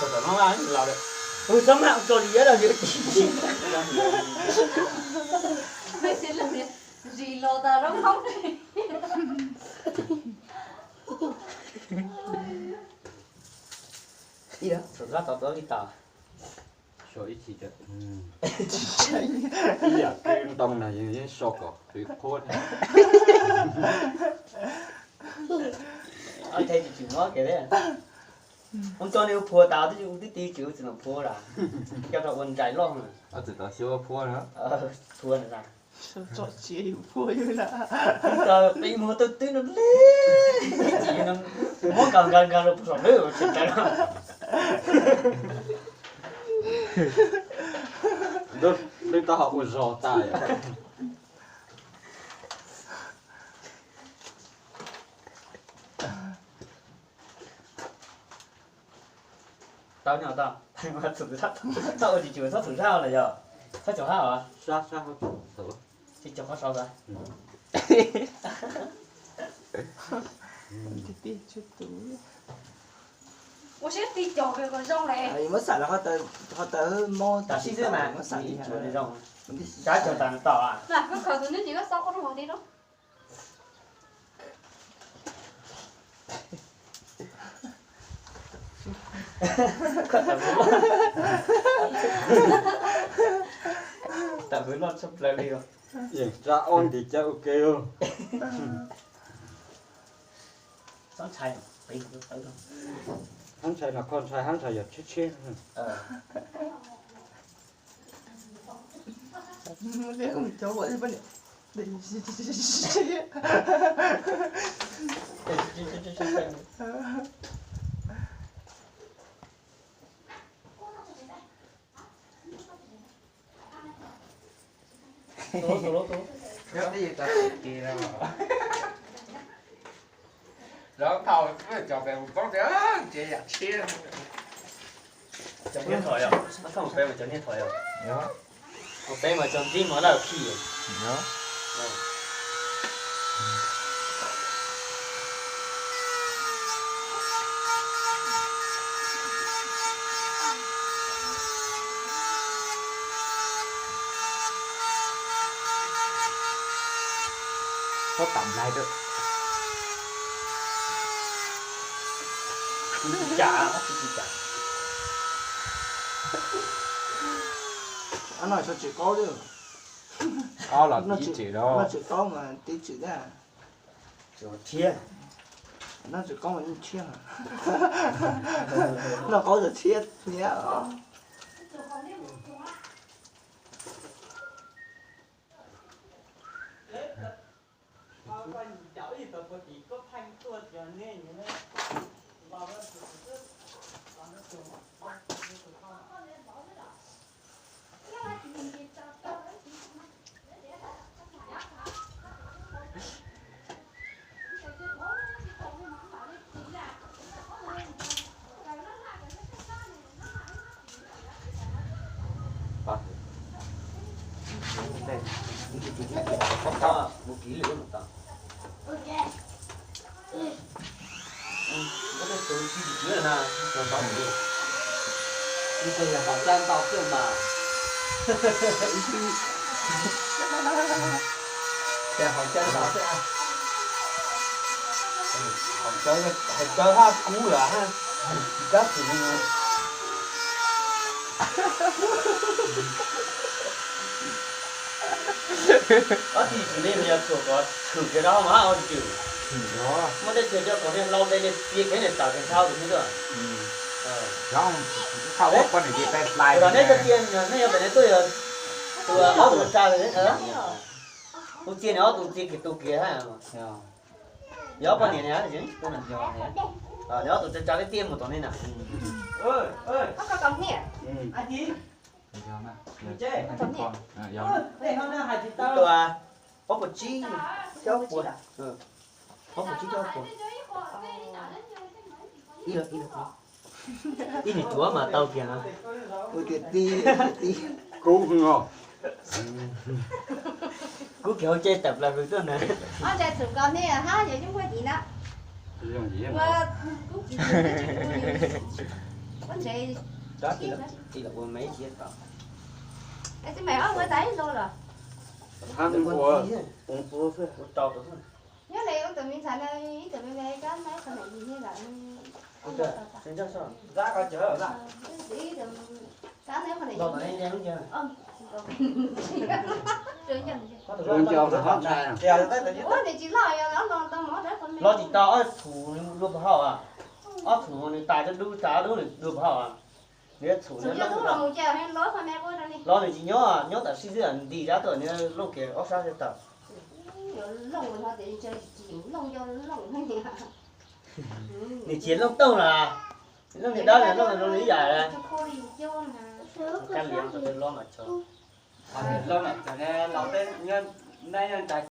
Los, txhob maj ua tso li yam los yuav ci ci. Zis los tas zoo nkauj. Ib yam, txhob txhob txhob li tas. Sau ib chim, ib yam li ntoo na, yeej sau kom qhuav thiab. Ua tso nej ua phua tas, twb tsis ua tib tib tsis ua txim los phua lawm. Coj rau ua ntsais loj na. Txim tau xyuas phua na. Phua na. Txim mus twb twb no li. Txim no muab nkas nkas nkas rau puag saum lub tsev tas. Lub taub hau ua zog tas. Tau nyob tau, txhob ua tsis tsum, txhob txhum sab lawm yog, txhob caum hab os. Tsis caum qhov saud xwb. Ua siab tig caum kom zoo lawm. Muab xam los qhov taw mob tam sim xwb mas, muab xam li zoo. Sab caum tas tau. Koj khaws tus neb tsis koj xob ua rau hauv ti rau. Tam hwv loj tshaj plaws li os. Yeej tsa ob nti cab ua ke os. Hab ntshai no, koj ntshai hab ntshai yog tshiab tshiab. Lawv thaum cov pem mus poob tias tsev yam tshiab. Cov niag thom yog, peb mas cov niag thom yog, peb mas cov ntsib mov laj khi. Txhob tam nplaig rau. Kuv tsis kam, kuv tsis kam. Ob no tseem qaub thiab. Qaub los tib tseem, no tseem qaub mas tib tseem thiab. No tseem qaub mas yeej tshiab. No qaub tseem tshiab thiab. Ib tug yog haus caj ntau xwb mas. Ces haus caj ntau xwb. Haus cawv haj kub lawm, tsis kab tsis li. Ob tug tsis li mas yog txhuam kom tshwm kiag rau hauv mas haj ua tsis. Muaj tej txhia coj kom niag hlau nte niag txia kev niag tawm kev ntshau tus xwb tuaj. Los neb cov txia, neb yuav pem neb tuaj yog tus ob tug tsa, tus txia nws ob tug txia kiag tu kiag hab. Yog ob poj niam ne, nws ob tug tsa tsa leb tiaj mus tom nej na. Ob puas tsib, ob puas, ob puas tsib, ob puas. Ib leeg, ib leeg, ib leeg cuav mas tau kiag na. Ua tiag tiag. Kub os. Kub kiag hauv tsev tawm plaws hws tuaj na. Ob ntshai txhum kos nej hab yog yeej muaj yim na. Ntev. Tib lawm ua me ib tsis tau. Es tsis me ob ua tas ib lo los. Nyob li ua tus me ntxhais no ib tug me me kab nab qhov nam yig ni lawm. Ua tsis tau ob txhum nws dua puas hauj, ob txhum nws tas cov dub tas dub nws dua puas hauj. Nws txhum nws los nws tsis nyob, nyob tam sim xwb nws nti zab tuaj nws looj kiag ob sab xwb tawm. Nws tsis looj tooj na, looj niag dawb nws looj nws ib yam. Kab liam qhov twg lob mas tso, lob mas tso ne, los tej nyob, nyob ntais